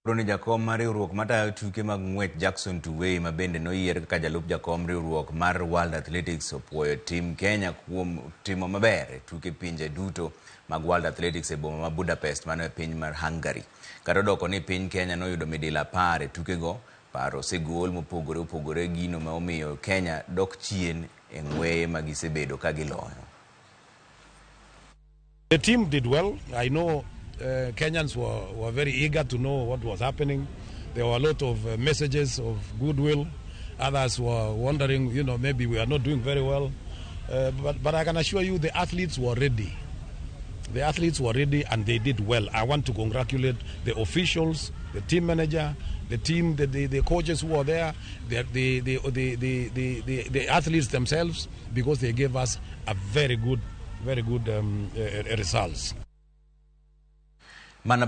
Ni jakom mar riwruok matayo tuke mag ng'wech Jackson Tuwei, ma bende noyier kaka jalup jakom riwruok mar World Athletics, opuoyo tim Kenya kuom timo maber e tuke pinje duto mag World Athletics e boma ma Budapest, mano e piny mar Hungary. Kata odoko ni piny Kenya noyudo midila 10 e tukego, paro osegol mopogore opogore gino ma omiyo Kenya dok chien e ng'weye ma gisebedo ka giloyo. The team did well. I know Kenyans were very eager to know what was happening. There were a lot of messages of goodwill. Others were wondering, maybe we are not doing very well. But I can assure you the athletes were ready. The athletes were ready and they did well. I want to congratulate the officials, the team manager, the team, the coaches who were there, the athletes themselves, because they gave us a very good, very good results.